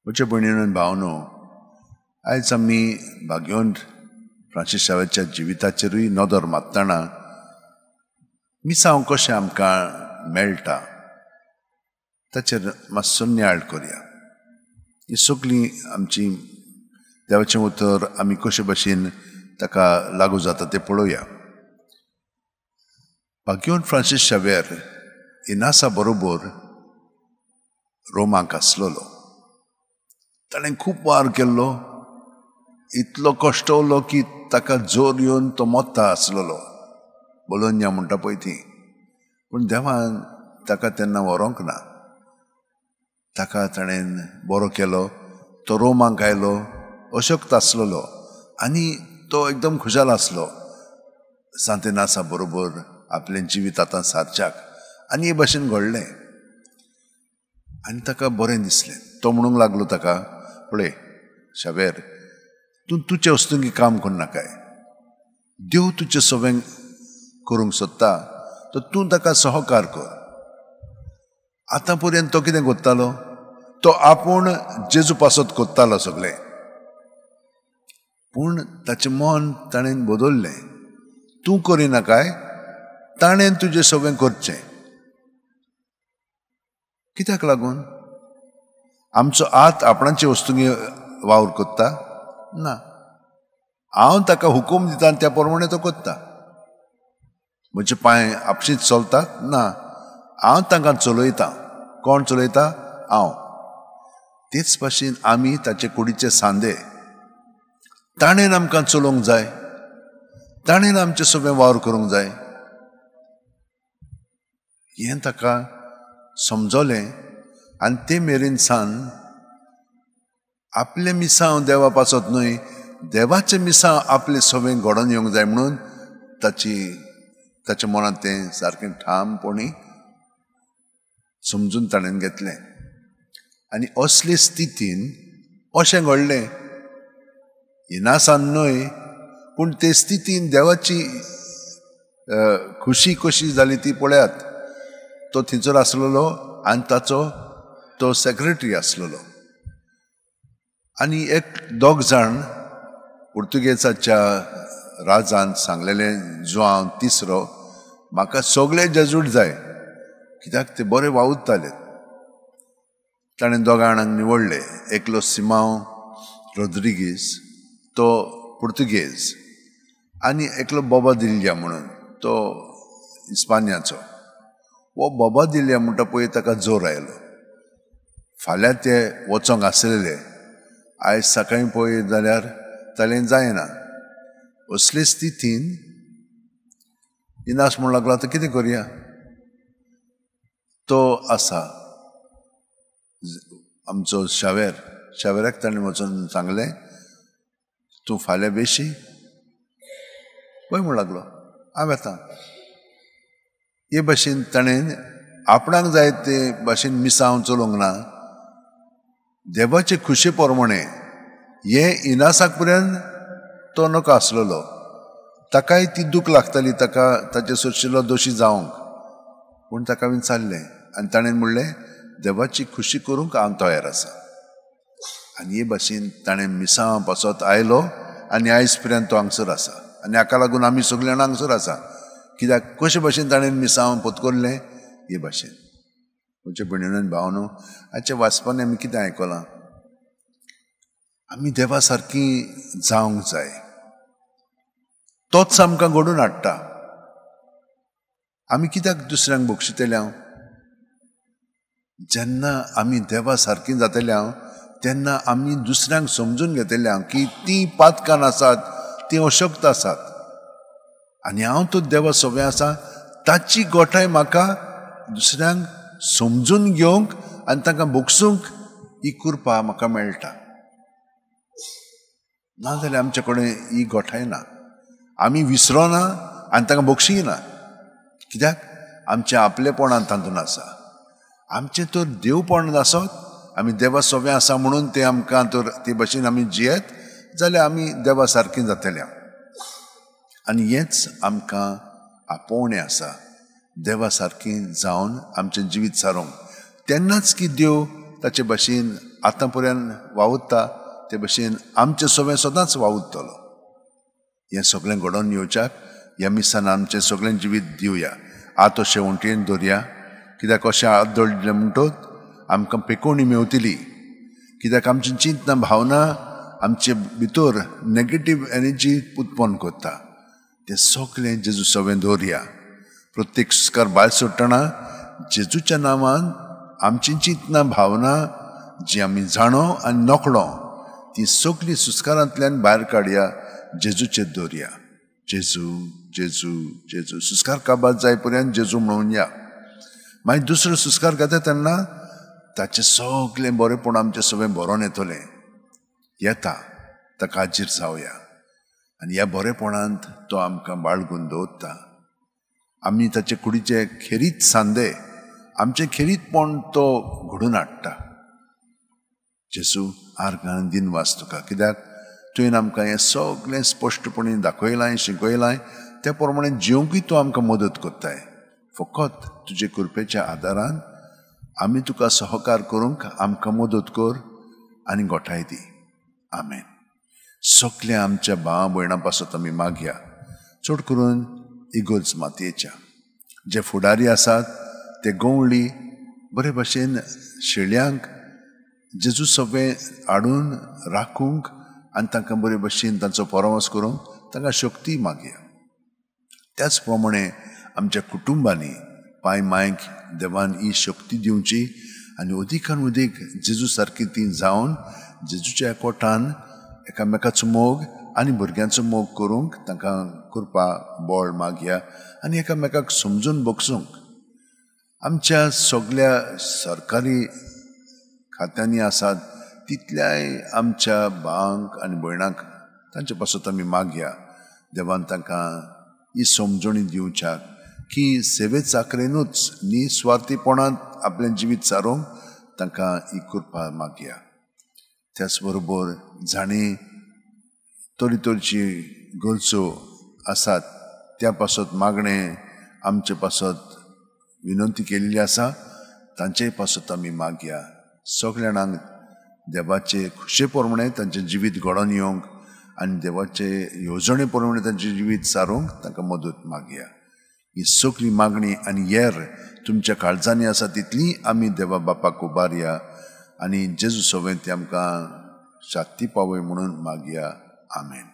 म्हज्या भयणीन भावनो, आयज आमी भाग्यवंत फ्रांसीस शावेच्या जिविताचेरूय नदर मारतना मिसांव कशें आमकां मेळटा ताचेर मातसो नियाळ करया. ही सगळीं आमची देवाचें उतर आमी कशे भशेन ताका लागू जाता तें पळोवया. भाग्यवंत फ्रांसीस शावेर इनासा बरोबर रोमाक आसलेलो. ताणें खूब वार केल्लो, इतलो कश्टवलो की ताका जोर येवन तो मोत्ता आसलेलो, बोलोन्या म्हणटा पळय ती. पूण देवान ताका तेन्ना व्हरोंक ना, ताका ताणें बरो केलो. तो रोमाक आयलो, अशक्त आसलेलो आनी तो एकदम खुशाल आसलो सांत इनासा बरोबर आपलें जिवीत आतां सारच्याक. आनी हे भाशेन घडलें आनी ताका बरें दिसलें. तो म्हणूंक लागलो ताका, पळय शावेर, तूं तुजे वस्तूंकी काम करनाकाय, देव तुजे सगळें करूंक सोदता तर तूं ताका सहकार कर. आतां पर्यंत तो कितें करतालो, तो आपूण जेजू पासत करतालो सगळें, पूण ताचें मन ताणें बदललें. तूं करिनाकाय, ताणें तुजें सगळें करचें. कित्याक लागून आमचो आत आपणाचे वस्तूंनी वावर करता ना, हांव ताका हुकूम दिता आनी त्या प्रमाणे तो करता. म्हजे पांय आपशींच चलतात ना, हांव तांकां चलयता. कोण चलयता? हांव. तेच भाशेन आमी ताचे कुडीचे सांदे, ताणें आमकां चलोवंक जाय, ताणें आमचें सगळें वावर करूंक जाय. हें ताका समजलें आनी ते मेरेन सान आपलें मिसांव देवा पासत न्हय, देवाचें मिसांव आपलें सगळें घडोवन येवंक जाय म्हणून ताच्या मनांत तें सारकें ठामपणी समजून ताणें घेतलें. आनी असले स्थितीन अशें घडलें, इनासान न्हय पूण ते स्थितीन देवाची खुशी कशी जाली ती पळयात. तो थंयसर आसलेलो आनी ताचो तो सेक्रेटरी आसलेलो आनी एक दोग जाण पुर्तुगेजाच्या राजान सांगलेलें, जुआंव तिसरो, म्हाका सगळे जेजूट जाय, कित्याक ते बरे वावुरताले. ताणें दोगां जाणांक निवडले, एकलो सिमांव रोद्रिगीस, तो पुर्तुगेज, आनी एकलो बोबा दिल्ल्या म्हणून तो इस्पान्याचो. हो बोबा दिल्ल्या म्हणटा पळय ताका जोर आयलो. फाल्यां ते वचोंक आसलेले, आयज सकाळीं पळय जाल्यार ताणें जायना. असले स्थितीन इनास म्हणूंक लागलो, आतां कितें करया. तो आसा आमचो शावेर, शावेराक ताणें वचून सांगलें, तूं फाल्यां बेशी पळय म्हणूंक लागलो, हांव येता. हे भाशेन ताणें आपणाक जाय ते भाशेन मिसांव चलोवंक ना, देवाचे खुशे प्रमाणे. हें इनासाक पर्यंत तो नाका आसलेलो, ताकाय ती दूख लागताली, ताका ताचे सोशिल्लो दोशी जावंक, पूण ताका विचारलें आनी ताणें म्हणलें, देवाची खुशी करूंक हांव तयार आसा. आनी हे भाशेन ताणें मिसांव पासत आयलो आनी आयज पर्यंत तो हांगसर आसा. आनी हाका लागून आमी सगळे जाणां हांगसर आसा, कित्याक कशे भाशेन ताणें मिसांव पत्करलें हे भाशेन. म्हज्या भयणीन भावनो, हाच्या वाचपान आमी कितें आयकलां, आमी देवा सारकी जावंक जाय, तोच आमकां घडोवन हाडटा. आमी कित्याक दुसऱ्यांक बक्षितले हांव? जेन्ना आमी देवा सारकी जातले हांव तेन्ना आमी दुसऱ्यांक समजून घेतले हांव की तीं पातकान आसात, तीं अशक्त आसात, आनी हांव तो देवा सगळें आसा, ताची गोठाय म्हाका दुसऱ्यांक समजून घेवंक आनी तांकां भोगसूंक ही कृपा म्हाका मेळटा. नाजाल्यार आमचे कडेन ही गोठाय ना, आमी विसरोना आनी तांकां बक्षीय ना, कित्याक आमचें आपलेपणान तातूंत आसा. आमचें तर देवपण आसत, आमी देवा सोबें आसा म्हणून तें आमकां तर ते भाशेन आमी जियेत जाल्यार आमी देवा सारकीं जातले. आनी हेंच आमकां आपोवणें आसा, देवा सारकीं जावन आमचें जिवीत सारोवंक. तेन्नाच की देव ताचे भाशेन आतां पर्यंत वावुरता ते भशेन आमचें सगळें सदांच वावुरतलो. हें सगळें घडोवन येवच्याक ह्या मिसान आमचें सगळें जिवीत दिवया. आत अशें वण्टीन दवरया, कित्याक अशें हात दवरले म्हणटच आमकां पेकोवणी मेवतली. कित्याक आमची चिंतना भावना आमचे भितर नेगेटीव एनर्जी उत्पन्न करता. तें सगळें जेजू सगळें दवरया. प्रत्येक संस्कार भायर सोडटना जेजूच्या नांवान आमची चिंतना भावना जी आमी जाणो आनी नकळो ती सगळीं संस्कारांतल्यान भायर काडया, जेजूचेर दवरया. जेजू जेजू जेजू. संस्कार काबार जाय पर्यंत जेजू म्हणून या. मागीर दुसरो संस्कार घेता तेन्ना ताचें सगळें बरेंपण आमचें सगळें बरोवन येतलें, येता ताका हाजीर जावया आनी ह्या बरेपणांत तो आमकां बाळगून दवरता. आमी ताचे कुडीचे खेरीत सांदे, आमचें खेरीतपण तो घडून हाडटा. जेजू आर्गान दिनवास तुका, कित्याक तुवें आमकां हें सगळें स्पश्टपणी दाखयलां, शिकयलां, त्या प्रमाणे जिवंकूय तूं आमकां मदत करताय. फकत तुजे कृपेच्या आदारान आमी तुका सहकार करूंक आमकां मदत कर आनी गोठाय दी. आमेन. सगळ्या आमच्या भाव भयणां पासत आमी मागया, चड करून इगर्ज मातयेच्या जे फुडारी आसात ते गवळी बरे भशेन शेळयांक जेजू सगळें हाडून राखूंक आनी तांकां बरे भशेन तांचो परामर्श करूंक तांकां शक्ती मागया. त्याच प्रमाणे आमच्या कुटुंबांनी पाय मायक देवान ही शक्ती दिवची आनी अदिकान अदीक जेजू सारकी ती जावन जेजूच्या कोटान एकामेकाचो मोग आनी भुरग्यांचो मोग करूंक तांकां कृपा बळ मागया आनी एकामेकाक समजून बगसूंक. आमच्या सगळ्या सरकारी खात्यांनी आसात तितल्याय आमच्या भावांक आनी भयणांक तांचे पासत आमी मागया. देवान तांकां ही समजणी दिवच्याक की सेवे चाकरेनूच निस्वार्थीपणांत आपलें जिवीत सारोवंक तांकां ही कृपा मागया. त्याच बरोबर जाणीं तरेतरेची गरजो आसात त्या पासत मागणें आमचे पासत विनंती केल्ली आसा तांचेय पासत आमी मागया. सगळ्या जाणांक देवाचे खुशे प्रमाणे तांचें जिवीत घडोवन येवंक आनी देवाचे येवजणे प्रमाणे तांचें जिवीत सारूंक तांकां मदत मागया. ही सगळी मागणी आनी येर तुमच्या काळजांनी आसा तितली आमी देवा बापाक उबारया आनी जेजू सगळें ते आमकां शांती पावय म्हणून मागया. आमेन.